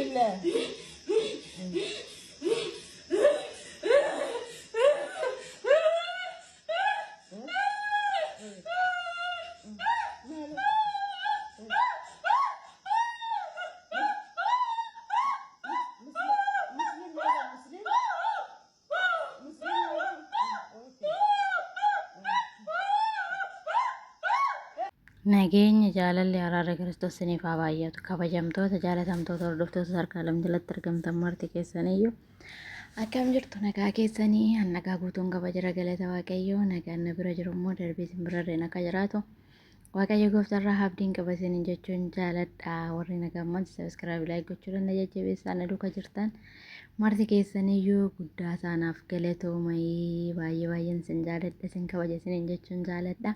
بالله. ماله؟ مسلم مسلم هذا؟ مسلم مسلم هذا؟ اوكي. Nageenya jaalalli araarri Kiristoos isiniif haa baay'atu. Kabajamtoota jaalatamtoota hordoftoota sadarkaa lam jalatti argamtan marti keessaniyyuu akkam jirtu nagaa keessanii an nagaa guutuun qaba jira galata Waaqayyoo nagaan na bira jiru immoo darbee isin birarreen akka jiraatu Waaqayyo gooftarraa abdiin qaba isiniin jechuun jaaladha. Warri nagaan manti sabiskiraabii laayik gochuudhaan na jajjabeessaa na duuka jirtan marti keessaniyyuu guddaa isaanaaf galatoomayii baay'ee baay'een isin jaaladha isin kabaja isiniin jechuun jaaladha.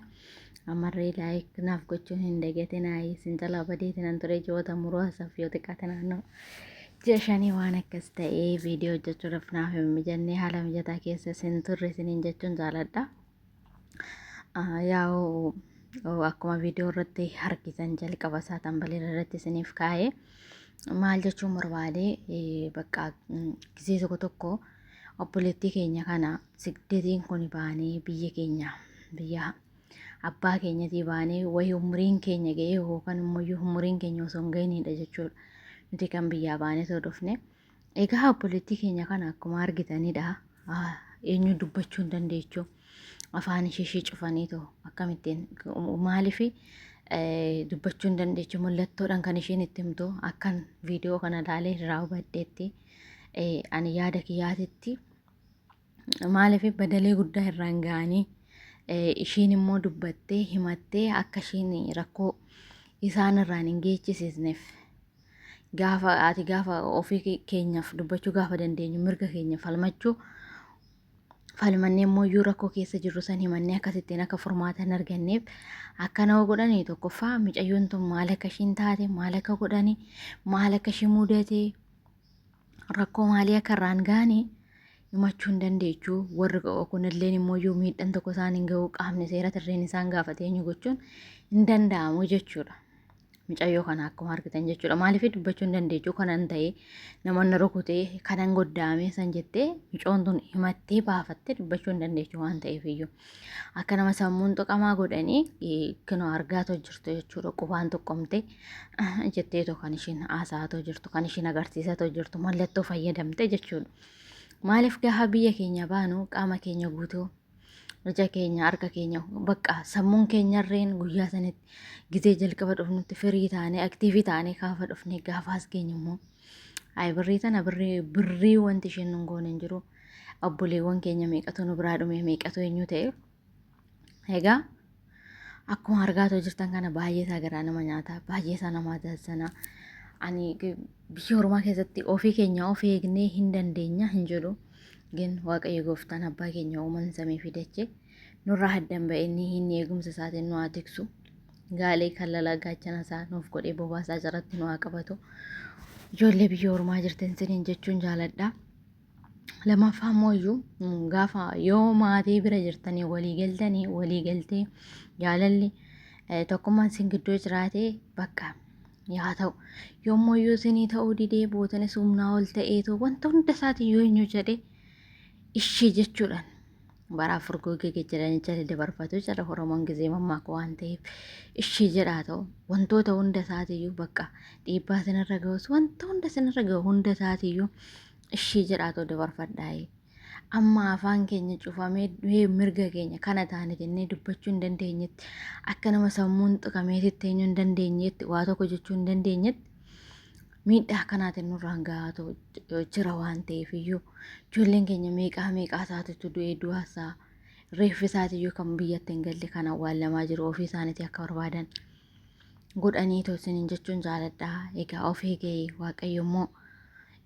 Ammarree laayik naaf gochuun hin dagatinaa isin jalaa badeetinan ture ji'oota muraasaaf yoo xiqqaate naannoo ji'a shanii waan akkas ta'ee viidiyoo hojjechuudhaaf naaf hin mijannee haala mijataa keessa isin turre isiniin jechuun jaaladha. Yaa'u akkuma viidiyoo irratti harkisan jalqaba isaa tambaleera irratti isiniif kaa'ee maal jechuun barbaade bakka gisee tokko tokko obboleettii keenya kana sigdeetiin kun baanee biyya keenya biyya abbaa keenyatii baanee wayii umriin keenya ga'ee yookaan immoo umriin keenya osoo hin ga'inidha jechuudha. Nuti kan biyyaa baanee too dhufne. Egaa obboleettii keenya kana akkuma argitanidha. Eenyu dubbachuu hin dandeechu. Afaan ishee ishee cufaniitoo akkamittiin maaliif dubbachuu hin dandeechu mallattoodhaan kan isheen itti himtu akkan viidiyoo kana ilaalee irraa hubadheetti ani yaada kiyyaatitti maaliif badalee guddaa irraan ga'anii ishiin immoo dubbattee himattee akka ishiin rakkoo isaan irraan hin geechisiisneef gaafa ati gaafa ofii keenyaaf dubbachuu gaafa dandeenyu mirga keenya falmachuu falmannee immoo iyyuu rakkoo keessa jirru san himannee akkasittiin akka furmaata hin arganneef akkana godhanii tokkoffaa micayyoon tun maal akka ishiin taate maal akka godhanii maal akka ishii mudate rakkoo maalii akka irraan ga'anii himachuu hin dandeechu. Warri kunilleen immoo iyyuu miidhaan tokko isaan hin ga'u qaamni seera tirreen isaan gaafate eenyu gochuun hin danda'amu jechuudha. Mucayyoo kana akkuma argitan jechuudha. Maaliif dubbachuu hin dandeechu kanan ta'e nama na rukutee kanan goddaame san jettee mucoon tun himattee baafattee dubbachuu hin dandeechu waan ta'eef iyyuu. Akka nama sammuun tuqamaa godhanii kinoo argaatoo jirtu jechuudha. Qubaan tuqqamte jetteetoo kan ishiin haasa'atoo jirtu kan ishiin agarsiisatoo jirtu mallattoo fayyadamte jechuudha. Maaliif gaafa biyya keenya baanu qaama keenya guutuu ija keenya harka keenya bakka sammuun keenyarreen guyyaa sanitti gizee jalqaba dhufnutti firii taanee aktiivii taanee gaafa dhufne gaafa as geenyu immoo ayi birrii tana birrii birrii wanti isheen nun goone hin jiru obboleewwan keenya meeqatu nu biraa dhume meeqatu eenyu ta'e egaa akkuma argaatoo jirtan kana baay'ee isaa garaa nama nyaata baay'ee isaa nama azazzana ani biyya ormaa keessatti ofii keenya of eegnee hin dandeenya hin jedhu gin Waaqayyo gooftaan abbaa keenya uuman samii fi dachee nurraa addan ba'inni inni eegumsa isaatiin nu haa tiksu gaalee kallalaa gaachana isaa nuuf godhee bobaa isaa jalatti nu haa qabatu ijoollee biyya ormaa jirtan isiniin jechuun jaaladha. Lamaffaa immoo iyyuu gaafa yoo maatii bira jirtanii walii galtanii walii galtee jaalalli tokkummaan isin gidduu jiraate bakka yaa ta'u yommuu iyyuu isinii ta'uu didee bootanis humnaa ol ta'eetu wanta hunda isaatii yoo eenyu jedhe ishee jechuudhaan baraa furguugee jedhanii jala dabarfatu jedha Oromoon gizee mammaaku waan ta'eef ishee jedhaa ta'u wantoota hunda isaatiiyyuu bakka dhiibbaa isinirra ga'us wanta hunda isinirra ga'u hunda isaatiiyyuu ishee jedhaa ta'u dabarfadhaa'ee. Amma afaan keenya cufamee du'ee mirga keenya kana taane jennee dubbachuu hin dandeenyetti akka nama sammuun tuqameetitti eenyu hin dandeenyetti waa tokko jechuu hin dandeenyetti miidhaa akkanaatiin nurraan gahaatu jira waan ta'eef iyyuu ijoolleen keenya meeqaa meeqaa isaatitu du'ee du'aasaa reeffi isaatiyyuu kan biyyatti hin galle kan awwaallamaa jiru ofii isaaniitii akka barbaadan godhanii isiniin jechuun jaaladha. Egaa of eegee Waaqayyo immoo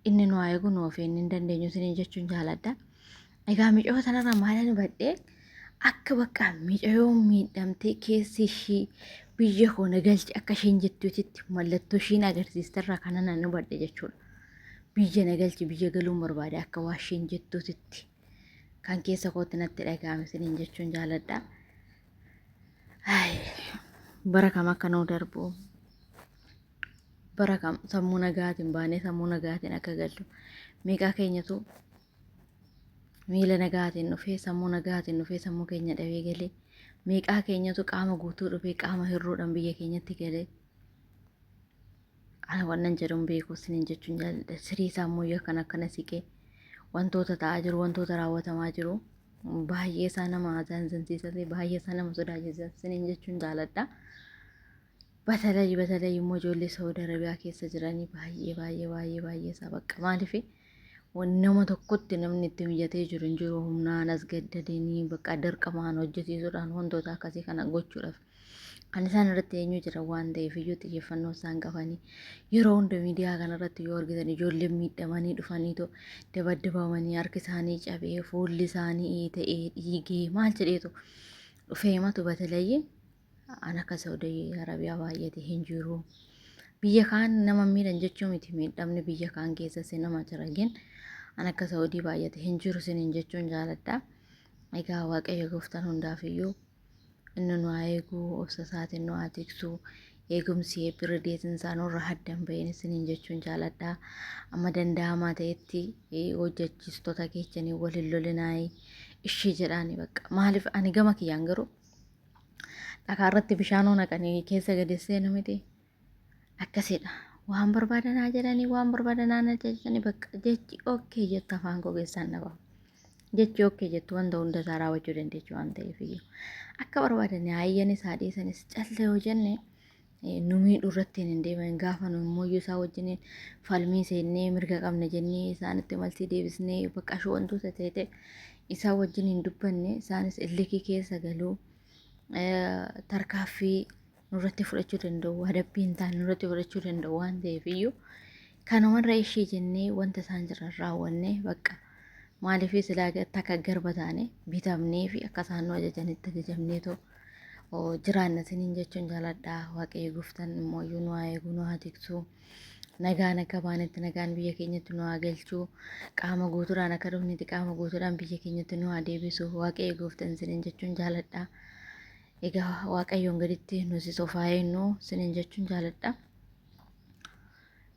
inni nu haa eegu nu of hin dandeenyu isiniin jechuun jaaladha. Egaa micoo sanarraa maalan hubadhee akka bakka micayoo miidhamtee keessi ishii biyya koo na galchi akka isheen jettuutitti mallattoo ishiin agarsiisterraa kana nan hubadhe jechuudha. Biyya na galchi biyya galuun barbaade akka waa isheen jettuutitti kan keessa kootti natti dhaga'ame isiniin jechuun jaaladha. Bara kam akka nuu darbu Bara kam sammuu nagaatiin baanee sammuu nagaatiin akka gallu, meeqaa keenyatu miila nagaatiin dhufee, sammuu nagaatiin dhufee, sammuu keenya dhabee galee, meeqaa keenyatu qaama guutuu dhufee qaama hirruudhaan biyya keenyatti galee. Ana wannan jedhuun beeku isiniin jechuun jaalladha. Sirii isaa immoo yoo kan akkana siqee wantoota ta'aa jiru, wantoota raawwatamaa jiru baay'ee isaa nama azaanzansiisa, baay'ee isaa nama sodaachisa isiniin jechuun jaaladha. Batalay batalay immoo ijoollee Saudi Arabiyaa keessa jiranii baay'ee baay'ee baay'ee baay'ee isaa bakka. Maaliif nama tokkotti namni itti mijatee jiru hin jiru, humnaan as gaddadanii bakka dirqamaan hojjetiisuudhaan wantoota akkasii kana gochuudhaaf kan isaan irratti eenyu jira waan ta'eef iyyuu xiyyeeffannoo isaan qabanii yeroo hunda miidiyaa kanarratti yoo argitan ijoolleen miidhamanii dhufaniitu dabaddabamanii, harki isaanii cabee, fuulli isaanii ta'ee dhiigee maal jedheetu dhufee himatu. Batalayyee an akka Saudi Arabiyaa baay'ate hin jiru. Biyya kaan nama miidhan jechuu miti, miidhamni biyya kaan keessas nama jira, gin an akka Saudii baay'ate hin jiru sinin jechuun jaaladha. Egaa Waaqayyo gooftaan hundaaf iyyuu inni nu haa eegu, obsa isaatiin nu haa tiksu, eegumsi eebbi rideetiin isaa nurra haddan bahin isiniin jechuun jaaladha. Amma danda'amaa ta'etti hojjechiistota keessanii waliin lolinaayi ishii jedhaani bakka. Maaliif ani gama kiyyaan garuu dhakaa irratti bishaanoo naqanii keessa gadi seenu miti. Akkasidha. Waan barbaadanaa jedhanii, waan barbaadanaa na jedhanii, bakka jechi okay jettu afaan koo keessaan dhabamu. Jechi okay jettu wanta hunda isaa raawwachuu dandeechu waan ta'eef iyyuu. Akka barbaadanii haayyanis haa dhiisanis, calle yoo jenne nu miidhuu irratti hin deeman. Gaafa nu immoo isaa wajjiniin falmii seennee mirga qabna jennee isaanitti malsii deebisnee bakka ashuu wantoota ta'e isaa wajjin hin dubbanne, isaanis illikii keessa galuu, tarkaaffii nurratti fudhachuu danda'u, adabbii hin taane nurratti fudhachuu danda'u waan ta'eef iyyuu kanumarra ishee jennee wanta isaan jiran raawwanne bakka. Maaliif silaa takka garba taane bitamnee fi akka isaan nu ajajanitti ajajamneetoo jiraanna isiniin jechuun jaaladha. Waaqayyo gooftaan immoo iyyuu nu haa eegu, nu haa tiksu. Nagaan akka baanetti nagaan biyya keenyatti nu haa galchu. Qaama guutuudhaan akka dhufnetti qaama guutuudhaan biyya keenyatti nu haa deebisu. Waaqayyo gooftaan isiniin jechuun jaaladha. Egaa Waaqayyoon gaditti nusis of haa eenyu isiniin jechuun jaaladha.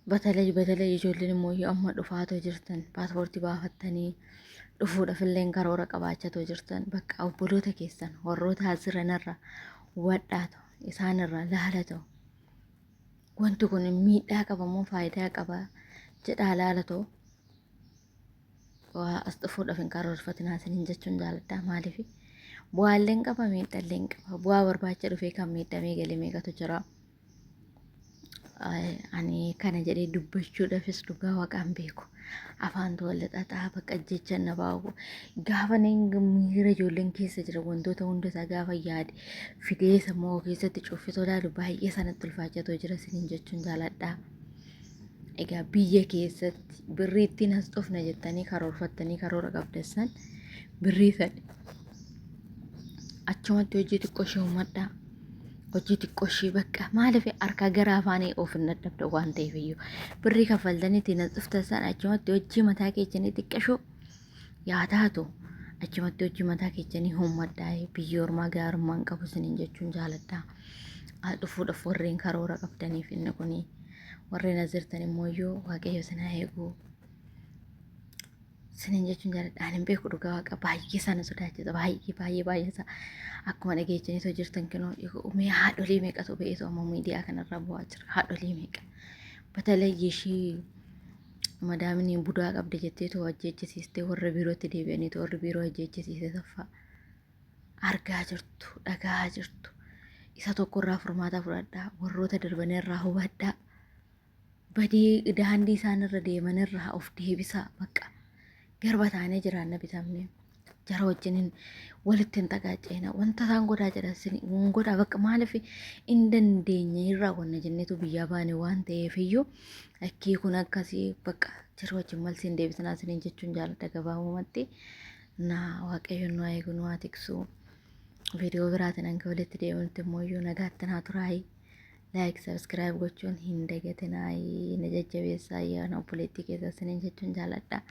Batalay batalay ijoolleen immoo yoo amma dhufaatoo jirtan, paaspoortii baafattanii dhufuudhaaf illee karoora qabaachatoo jirtan, bakka obboloota keessan warroota as jiranirra hubadhaatu, isaanirra laalatu. Wanti kun miidhaa qaba moo faayidaa qaba jedhaa laalatu. Waa as dhufuudhaaf hin karoorfatinaa isiniin jechuun jaaladha. Maaliif bu'aallee hin qaba, miidhaallee hin qaba. Bu'aa barbaacha dhufee kan miidhamee galee meeqatu jira. Ani kana jedhee dubbachuudhaafis dhugaa waaqaan beeku. Afaan wal xaxaa bakka jecha na baa'u. Gaafa miira ijoolleen keessa jira wantoota hunda isaa gaafa yaade fidee sammuu keessatti cuffisoo ilaalu baay'ee sanatti ulfaachatoo jira isiniin jechuun jaaladha. Egaa biyya keessatti birrii ittiin as dhufna jettanii karoorfattanii karoora qabdassan, birrii san achumatti hojii xiqqoo ishee uummadhaa. Hojii xiqqoo ishee bakka. Maaliif harkaa gara afaanii of hin dadhabda waan ta'eef iyyuu birrii kaffaltanii ittiin as dhuftan sana achumatti hojii mataa keessanii xiqqashoo yaa taatu achumatti hojii mataa keessanii uummadhaa. Biyya ormaa gaarummaan qabu isiniin jechuun jaaladha. Dhufuudhaaf warreen karoora qabdaniif inni kuni, warreen as jirtan immoo iyyuu Waaqayyo isin haa eegu isiniin jechuun jaaladha. Ani hin beeku, dhugaa waaqa baay'ee sana sodaachisa, baay'ee baay'ee baay'ee isaa. Akkuma dhageechaniitoo jirtan kinoo mee haadholii meeqatu ba'eetu amma miidiyaa kanarra bu'aa jira, haadholii meeqa. Batalay ishii madaamni budaa qabda jetteetoo ajjeechisiistee warra biirootti deebi'aniitu warri biiroo ajjeechisiise saffaa argaa jirtu, dhagaa jirtu. Isa tokkorraa furmaata fudhadhaa, warroota darbanirraa hubadhaa, badii daandii isaan irra deemanirraa of deebisaa. Bakka garba taanee jiraanna, bitamne jara wajjiniin walitti hin xaqaaceena. Wanta isaan godhaa jedhan sin godhaa bakka. Maaliif hin dandeenye, hin raawwanna jenneetu biyyaa baane waan ta'eef iyyuu lakkii kun akkasii bakka jara wajjin malsiin deebisinaa isiniin jechuun jaaladha gabaabumatti. Na Waaqayyo nu haa eegu, nu haa tiksu. Viidiyoo biraatiin hanga walitti deebinutti immoo iyyuu nagaatti naa turaayi. Like, subscribe gochuun hin dagatinaa, na jajjabeessaa, yaa obboleettii keessa isiniin jechuun jaaladha.